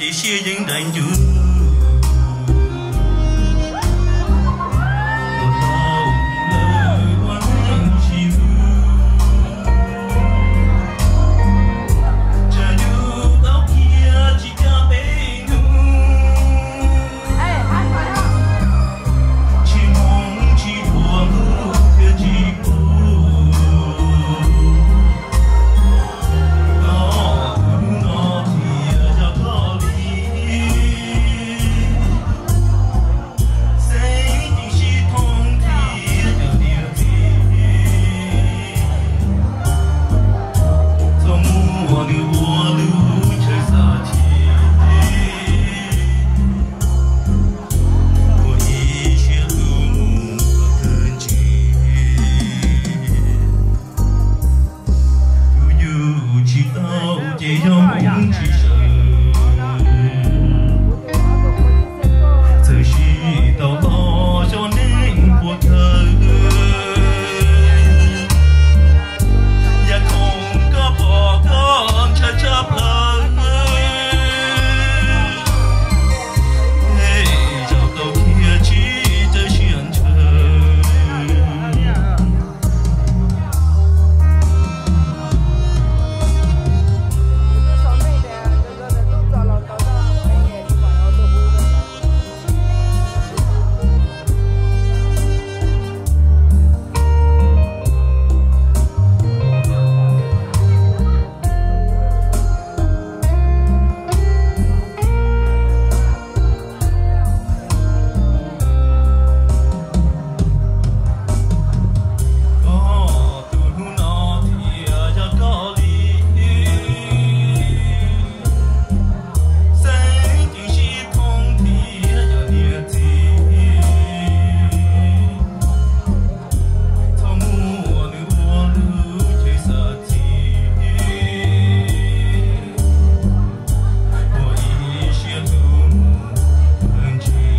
Siab yeej dai ncuv, tus hlau lawm ua neej tsis vwm, tsam yus tau khiav tsis coj peb hnub, tsis hmoov tsis dhuav ntuj thiaj tsis pub. Koj tus hnub no thiaj yog koj li, xeeb ceem sib thoob thiab cov niam txiv, txhob muab nws ua lub chaw xav chim, ua ib siab hlub mus kom kawg ntsis. Tus yug tsis tau ces yog hmoov tsis sawv, txawm sim tau los xyov neeg puas kawg, yam khoom koj pom koj ntshaw tshaj plaws, tej zaum tau khiav tsis txawj siab ntshaw. Koj tus hnub no thiaj yog koj li, xeeb ceem sib thoob thiab cov niam txiv, txhob muab nws ua lub chaw xav chim, ua ib siab hlub mus kawg ntsis.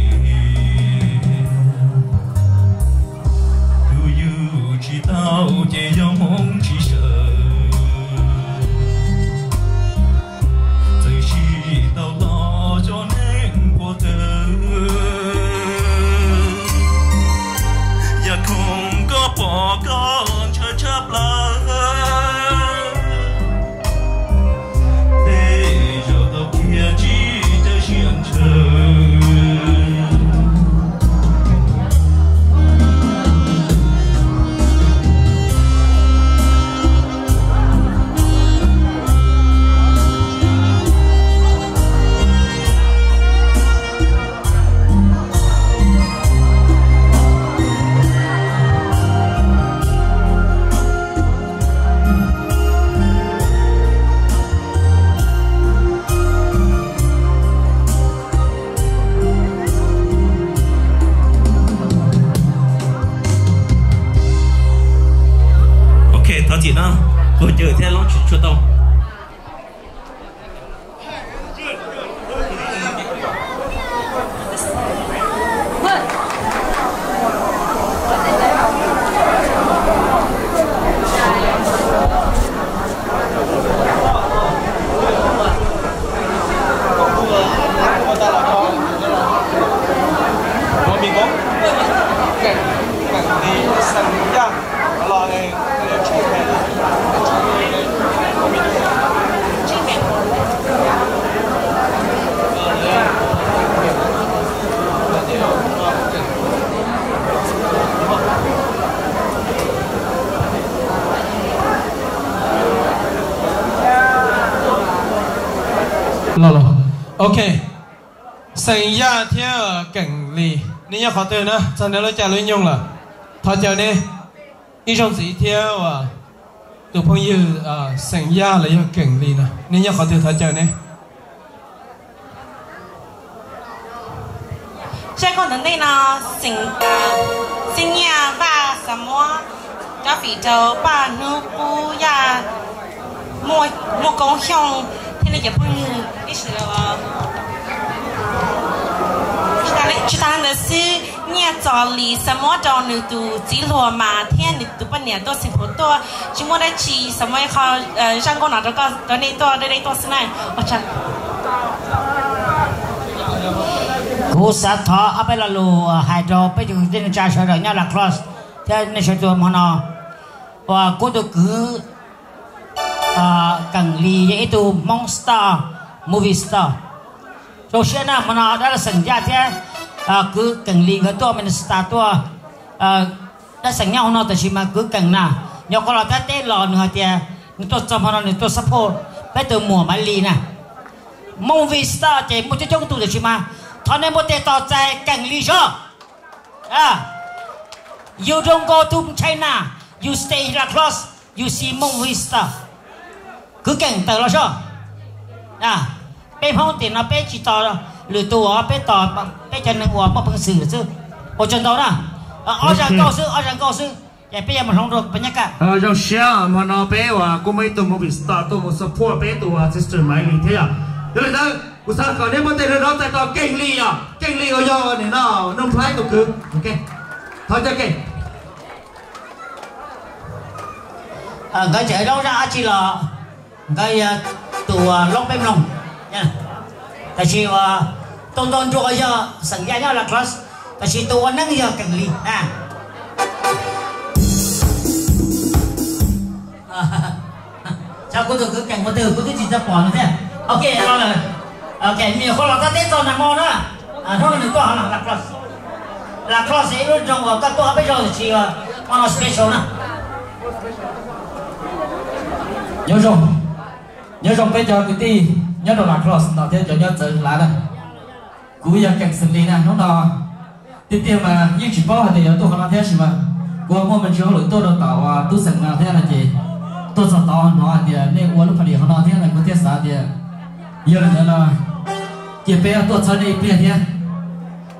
Tus yug tsis tau ces yog hmoov tsis sawv, txawm sim tau los xyov neeg puas kawg, yam khoom koj pom koj ntshaw tshaj plaws, tej zaum tau khiav tsis txawj siab ntshaw. Ok, thov txim na, tuag cawm thiab loob tsis tshua tau. Los los. Ok. Xeem Yaj thiab Keem Lis, nej nyob qhov twg na? Txog nej lub caij lub nyoog lawm. Thov caw nej ib zaug ntxiv thiab tus phooj ywg Xeem Yaj los yog Keem Lis no, nej nyob qhov twg thov caw ne. Saib koj ntawm ntej no, Xeem Yaj, Vaj Xav Muab, Cov Fim rau Paj Hnub Qub Yaj, Muaj Koob Xyooj thiab nej cov phooj ywg ib sim. Tsis tas li ntawd xwb, Nyiaj Txos Lis, Xav Muab rau nws tus txiv hluas mas thiab nws tus poj niam tuaj xeem phuv tuaj, tsis muaj dab tsi, Xav Muab ib qho zaj nkauj no rau nej tuaj, deb deb tuaj xwb na. Ua tsaug. Kuv xav thov ob peb lo lus hais rau peb cov kwv tij neej tsa sawv daws nyob La Crosse thiab nej sawv daws hmo no, uas kuv tus kwv Keem Lis yog ib tug Hmoob star, movie star. Zoo siab na, hmo no dab laug Xeem Yaj thiab kwv Keem Lis nkawd tuaj, Minnesota tuaj. Dab Xeem nyob hauv no, tab sis mas kwv Keem na, nyuam qhuav los thaj teb los nws hais tias nws tuaj txog hmo no nws tuaj support peb tus muam Maiv Lis na. Movie star ces muaj coob coob tus, tab sis mas thov nej muab tej tos txais Keem Lis zog. You don't go to China, you stay in La Crosse, you see movie star. Kwv Keem tawm los zog. Peb Hmoob tim no peb tsis tos lwm tus, peb tos peb cov neeg uas muaj peev xwm lawm xwb. Ua tsaug ntau na. Ob zag nkauj xwb, ob zag nkauj xwb, ces peb yuav mus hloov rau peb nyob kaj. Zoo siab hmo no peb uas kuj muaj ib tug movie star tuaj mus support peb tus sister Maiv Lis thiab yom. Yog li ntawd kuv xav kom nej muab tej rog rov txais tos Keem Lis yom, Keem Lis uas yog nim no Nuj Nplhaib tus kwv. Thov cov Keem. Nkawd tseem zoo zaj dab tsi los nkawd yog tus uas loob peb mloog. Tab sis uas tus ntaus nruas yog Xeem Yaj nyob La Crosse, tab sis tus ua neeb yog Keem Lis. Xyov kuv tus kwv Keem ua twg, kuv twb tsis tau pom nws thiab. Ok, los lawm. Ok, nyuam qhuav los thaj teb txog nag hmo na. Hnub no nws tuaj hauv La Crosse. La Crosse ib lub nroog uas koj tuaj ob peb zaug tab sis hmo no special na. Nyob zoo, nyob zoo peb cov kwv tij nyob rau La Crosse no thiab cov nyob txawv hlav na. Kuv yog Keem Xeem Lis na, hnub no tiag tiag mas yeej tsis paub hais tias yuav tuaj qhov no thiab sis mas kuv muaj me ntsis hauj lwm tuaj rau tom uas tub Xeem no thiab no ces tuaj txog tod hnov hais tias nej ua lub party qhov no thiab no kuv thiaj xav tias yog li ntawd no cia peb tuaj txhawb nej ib pliag thiab.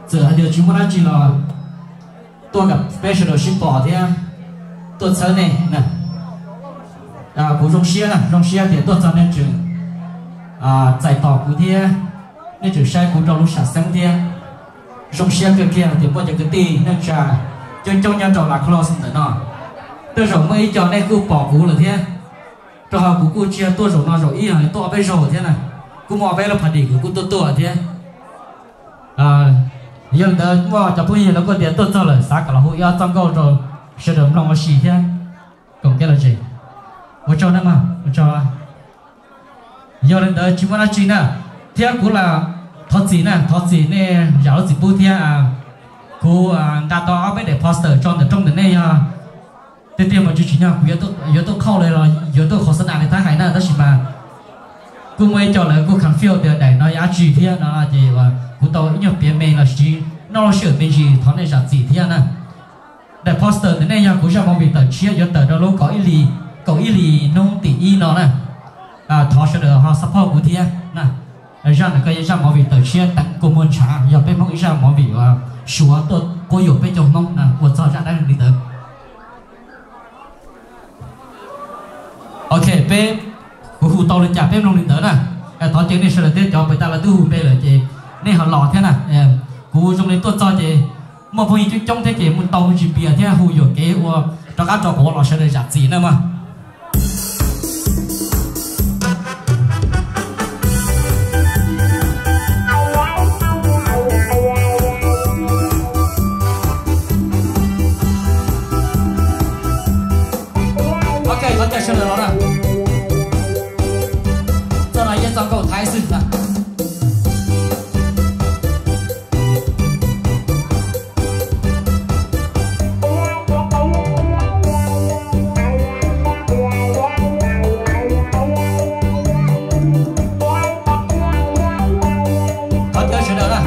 Txawm hais tias tsis muaj dab tsi los tuaj kom peb sawv daws sib pom thiab tuaj txhawb nej na. Kuv zoo siab na, zoo siab tias tuaj txog nej tseem txais tos kuv thiab nej tseem saib kuv rau lub sam xeeb thiab. Zoo siab kawg kiag tias muaj cov kwv tij neej tsa coob coob nyob rau La Crosse ntawm no. Tej zaum muaj ib co nej kuj pom kuv lawm thiab, rau qhov kuv kuj tsis yog tuaj zaum no zaum ib, tuaj ob peb zaug thiab na. Kuj muaj ob peb lub party kuv kuj tuaj tuaj thiab. Yog li ntawd muaj cov phooj ywg lawv kuj tias tuaj txog lawm xav kom los hu ib ob txoj nkauj rau sawv daws mloog ua si thiab koom kev lom zem. Ua tsaug na mog, ua tsaug. Yog li ntawd tsis muaj dab tsi na, thiab kuv los thov txim na, thov txim nej zam lub txim pub thiab. Kuv nqa tau ob peb daim poster tso ntawm rooj ntawm nej yog tiag tiag mas tsis tsim nyog kuv yuav tuaj qhauj li los yuav tuaj khos xab nas li thab hais na, tab sis mas kuj muaj ib co lawv kuj confuse tias daim no yog dab tsi thiab no ces kuv tau ib nyuag piav me los sis noj lub sij hawm me ntsis thov nej zam txim thiab na. Daim poster ntawm nej yog kuv zaj movie tawm tshiab yuav tawm rau lub kaum ib hlis, kaum ib hlis hnub tim ib no na. Thov sawv daws ho support kuv thiab na. Zaj ntawm ko yog zaj movie tawm tshiab Teev Kua Muag Ntshav, yog peb Hmoob ib zaj movie uas Suav tuaj quab yuam peb cov Hmoob na, ua txog zaj dab neeg li ntawd. Ok, peb, kuv hu tau li cas peb mloog li ntawd na. Thov caw nej sawv daws thiab cov pem tas lawv twb hu npe lawm ces nej ho los thiab na. Kuv zoo li tuaj txog ces muaj phooj ywg coob coob thiab ces mus tau me ntsis pias thiab hu yuam kev ua rov qab rau quav los sawv daws zam txim na mog. Ok, thov caw sawv daws los na. Txoj no yog txoj nkauj Thaib xwb na. Thov caw sawv daws na.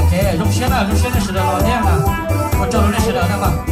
Ok, zoo siab na, zoo siab nej sawv daws los thiab na. Ua tsaug rau nej sawv daws na mas.